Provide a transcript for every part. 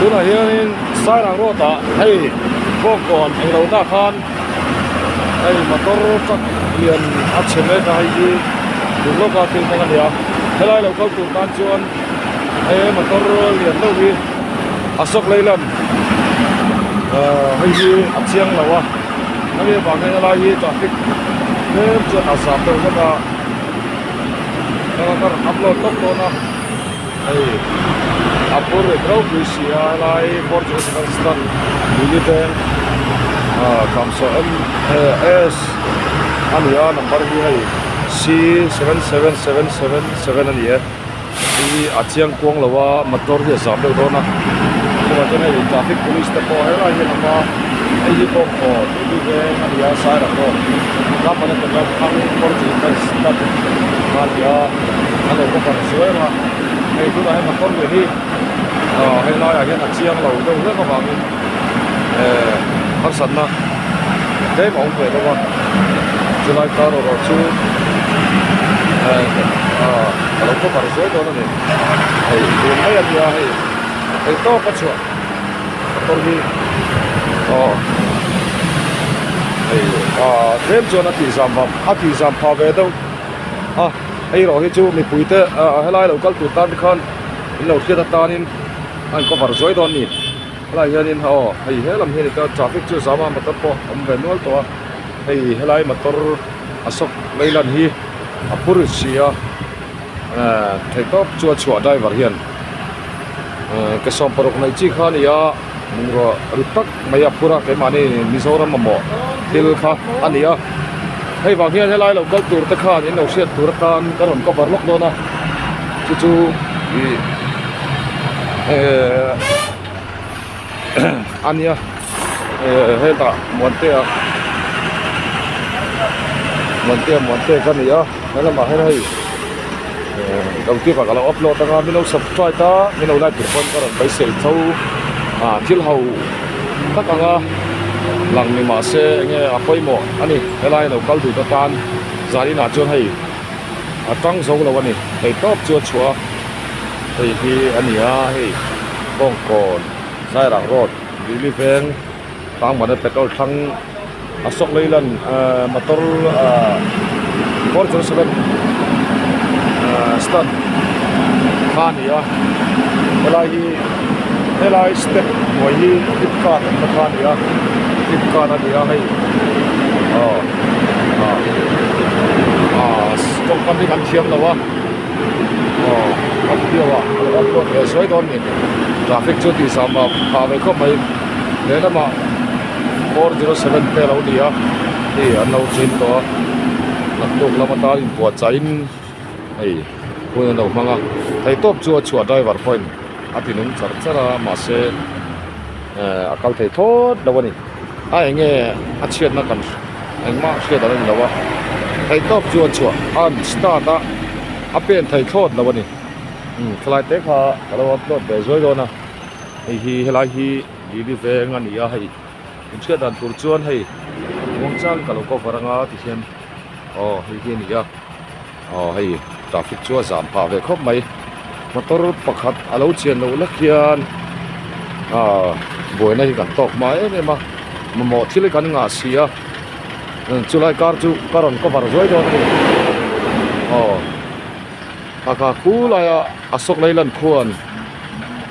Tunah hianin Sairang road ah hei Bawngkawn englo na khan hei motor truck lian a chhe mek a hei hi tun lawka thil thleng a ni a helai lo kal tur tan chuan he motor lian deuh hi a sawk lei lam ahh hei hi a chiang lo a hemi avang hian helai hi traffic tlem chuan a zam deuh hlek a ka rawn upload tawp dawn a. Hei a phur rit ropui si a helai 407 stand lili veng ah kamsawh m s a ni a number hi hei c 77777 a ni e hei hi a chiang kuang lo a motor hi a zam deuh dawn a chuvang chuan hei traffic police te pawh helai hian a awm a hei hi bawngkaw lili veng a ni a sairang road tlangval atanga thlang 407 stand a ni a. A lo cover zuai a hei tunah hian motor leh hi ah hei laiah hian a chiang lo deuh hlek avangin eh harsatna tlem a awm ve deuh a chulai car erawh chu eh ah a lo cover zuai dawn a ni hei tun mai a nia hei hei tawp a chhuah motor hi aw hei ah tlem chuan a tih zam a tih zam phah ve deuh a. Hei erawh hi chu mipui te ah helai lo kal tur tan te khan in lo hriat atanin a in cover zuai dawn a ni helai hianin aw hei he lam hian ita traffic chu zam a motor pawh a awm ve nual tawh a hei helai motor a sawk lei lan hi a phur si a eh theih tawp chu a chhuah driver hian eh ke sawm paruk nei chi kha a ni a bungrua ri tak mai a phur a keimahni Mizoram mamawh thil kha a ni a hei vang hian helai lo kal tur te khan in lo hriat tur atan ka rawn cover lawk dawn a chu chu ih ehh a nia ehh hetah Muantea Muantea Muantea ka ni a helamah hian hei ehh lo tih vang ka lo upload anga min lo subscribe a min lo like tur pawn ka rawn beisei tho ah thil ho tak anga lang ni mah se enge a pawimawh a ni helai lo kal duh te tan zaninah chuan hei a tang zo lo a ni hei tawp chu a chhuah a hei hi a ni a hei Bawngkawn Sairang road Lili veng Tangmana petrol thlang a sawk lei lan ehh motor ahh 407 ehh stand kha a ni a helai hi helai step hnuai hi flipkart awmna kha a ni a flipkart a ni a hei aw ah ah tawngkam hi kan thiam lo a aw a video ah a lo upload ve zuai dawn a ni traffic chu tih zam a phah ve khawp mai lehlamah 407 te a lo ni a hei an lo chin tawh a naktuk lam atan inpuahchah in hei hun an lo hmang a theihtawp chu a chhuah driver pawhin a ti nung char char a mahse eh a kal thei thlawt lo a ni a eng nge a chhiatna kan engmah hriat a la ni lo a theihtawp chu a chhuah a start a a pen thei thlawt lo a ni umm thalai te kha ka lo upload ve zuai dawn a hei hi helai hi Lili veng a ni a hei inhriat dan tur chuan hei muangchang ka lo cover anga tikhian aw hei hi a ni a aw hei traffic chu a zam phah ve khawp mai motor pakhat a lo chian loh lek hian ah buaina hi kan tawk hma em em a mamawh thil hi kan ngah si a chulai kar chu ka rawn cover zuai dawn a ni aw a kha khulai a a sawk lei lan khuan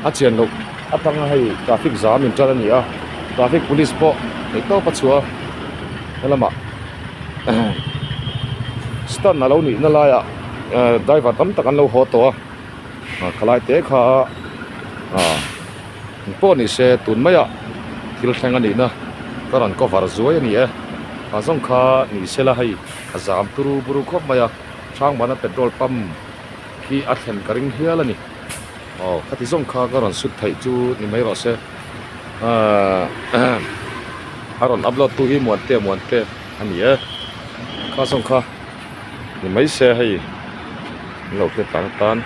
a chian loh. Atanga hei traffic zam in tan a ni a traffic police pawh theih tawp a chhuah a helamah stand a lo nih na laiah eh driver tam tak an lo haw tawh a khalai te kha ah engpawh ni se tun maiah thil thleng a nih na ka rawn cover zuai a ni e a zawng kha ni sela hei a zam turu buru khawp mai a hrangvana petrol pump khi a thlen ka ring hial a ni. Aw khati zawng kha ka rawn sut theih chu ni mai rawh se ahh a rawn upload tu hi Muante Muante a ni e kha zawng kha ni mai se hei an lo hriat tan atan.